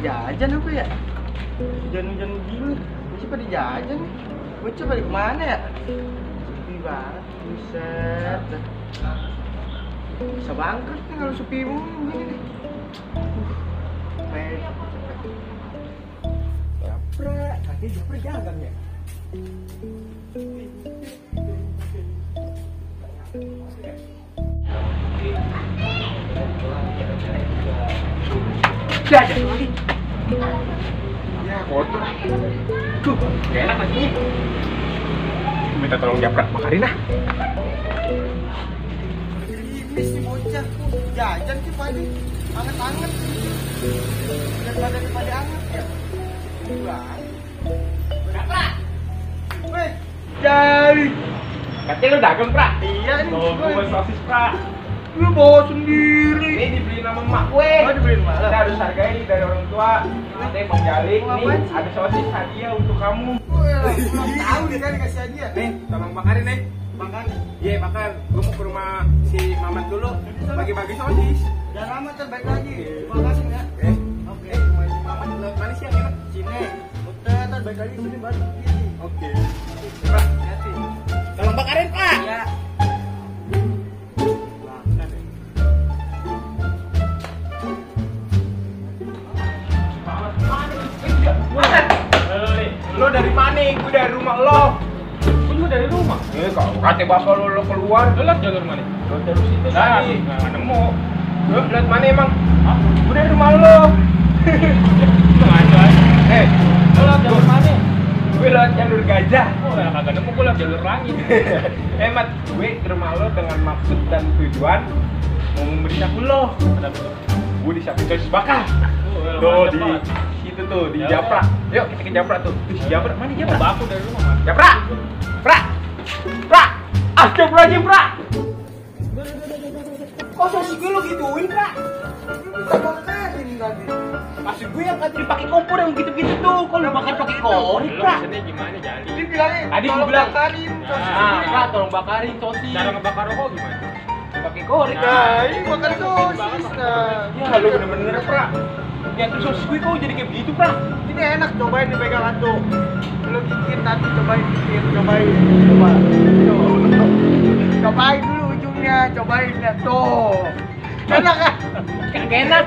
yang jajan apa ya? Hujan-hujan begini, masih pada jajan nih. Bocah pada kemana ya? Sepi banget, buset. Bisa bangkrut nih kalau sepi begini nih. Japra, katanya Japra jagang ya? Jajan lagi. Ya kotor. Tuh, gak enak lagi. Minta tolong Japra, bakarin lah. Ini sih bocah, jajan sih paling anget-anget. Daripada anget ya. Japra! Weh, jadi. Katanya lu dagang, Pra? Iya nih. Oh, gue sosis, Pra. Lu bawa sendiri. Ini dibeliin sama emak gue. Oh, dibeliin emak. Kita harus hargai dari orang tua. Katanya Bang Jalik, Mau nih apaan sih? ada sosis hadiah untuk kamu. Belum tahu dia kan dikasih hadiah. Nih, tolong bakarin nih. Makan. Iya, bakar. Gue mau ke rumah si Mamat dulu. Bagi-bagi sosis. Jangan lama terbaik lagi. Makasih ya. Oke. Mamat lewat mana sih yang enak? Sini. Udah, terbaik lagi sini baru. Oke. Pra, hati. Tolong bakarin, Pak. Iya. Lo dari mana? Gue dari rumah lo. Gue juga dari rumah. Kalau kata bapak lo keluar. Lo liat jalur mana? Lo terus itu Nah, tadi. nggak nemu. Lo liat mana emang? Hah? Gue dari rumah lo. Lo ngaco aja. Lo liat jalur mana? Gue lewat jalur gajah. Oh, ya kagak nemu. Gue liat jalur langit. Mat, gue ke rumah lo dengan maksud dan tujuan mau memberi sapu lo. Ada betul. Gue disiapin sosis bakar. Lo Tuh di situ tuh di Ya. Japra. Yuk kita ke Japra tuh. Tuh si Japra mana Japra? Baku dari rumah, Mas. Japra. Pra. Pra. Astagfirullahaladzim, Pra. Kok sosis gue lo gituin, Kak? Bisa bakarin tadi. Maksud gue yang kan dipakai kompor yang gitu-gitu tuh. Kalau lu bakar pakai korek, Lo Pra. pesennya gimana jadi? Dia bilangnya, Tadi gue tolong bilang. bakarin sosis. Nah, Pra tolong bakarin sosis. Cara ngebakar rokok gimana? Pakai korek. Nah, ini bakar sosis. Nah, Ya lu bener-bener, Pra. Ya terus sosis gue kok jadi kayak begitu, Pra. ini enak, cobain dipegang tuh. Lo gigit nanti cobain gigit, cobain. Coba. Tuh. Cobain dulu ujungnya, cobain ya tuh. Enak kan? Kagak enak.